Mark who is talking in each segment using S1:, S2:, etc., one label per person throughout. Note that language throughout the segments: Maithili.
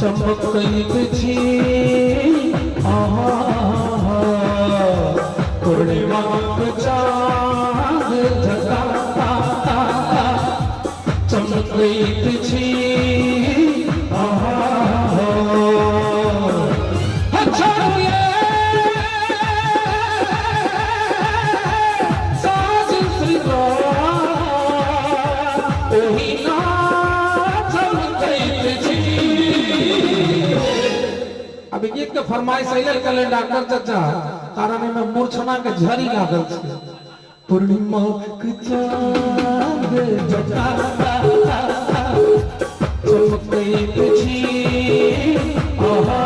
S1: चमकैत छी आहा पूर्णिमाक चाँद जकाँ चमकैत छी आहा अभी गीत के फरमाइश अइले कले डॉक्टर चाचा कारण एमे मूर्छना के झड़ी लागल छै। पूर्णिमा के चाँद जकाँ चमकैत छी आहा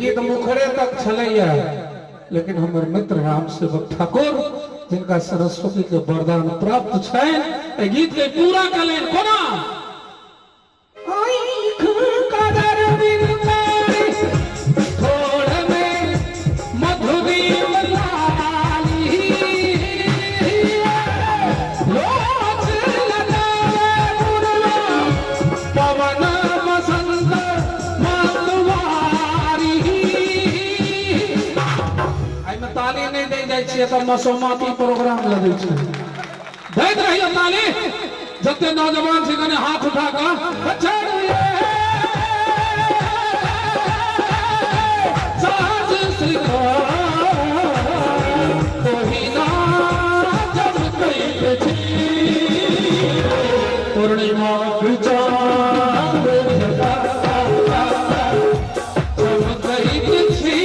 S1: गीत मुखरे तक छलैया, लेकिन हमर मित्र राम सेवक ठाकुर जिनका सरस्वती के वरदान प्राप्त छनि गीत के पूरा कलनि कोना मसोमाती प्रोग्राम लगे छै दैत रहियो ताली जते नौजवान छै कने हाथ उठा कऽ पूर्णिमा चाँद चमकैत छी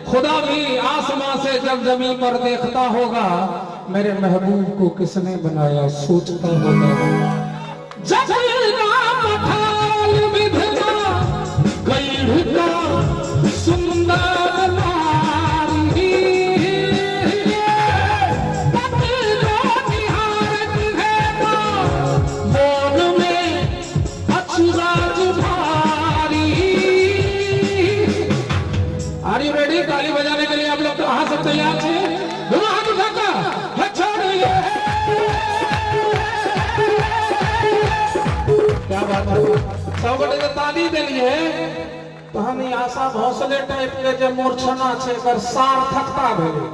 S1: खुदा भी आसमां से जब जमीन पर देखता होगा मेरे महबूब को किसने बनाया सोचता होगा। ताली बजाने के लिए आप लोग तो हाथ सब तैयार थे, दोनों हाथ उठाकर। ताली देलियै तहन ई आशा भोसले टाइप के जे मूर्छना छै एकर सार्थकता भेलै।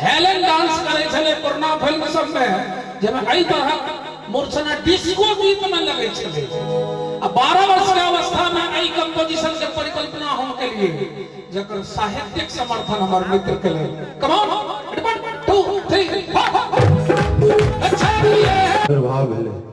S1: हेलेन डांस करै छलै पुरना फिल्म सब में, जाहिमे एहि तरहक मूर्छना डिस्को गीत में लगै छलै। आ 12 वर्ष के अवस्था में एहि कंपोजिशन के परिकल्पना हम केलियै, जकर साहित्यिक समर्थन हमर मित्र केलनि। Come on, 1 2 3 4। अच्छा
S2: प्रभाव भेलै।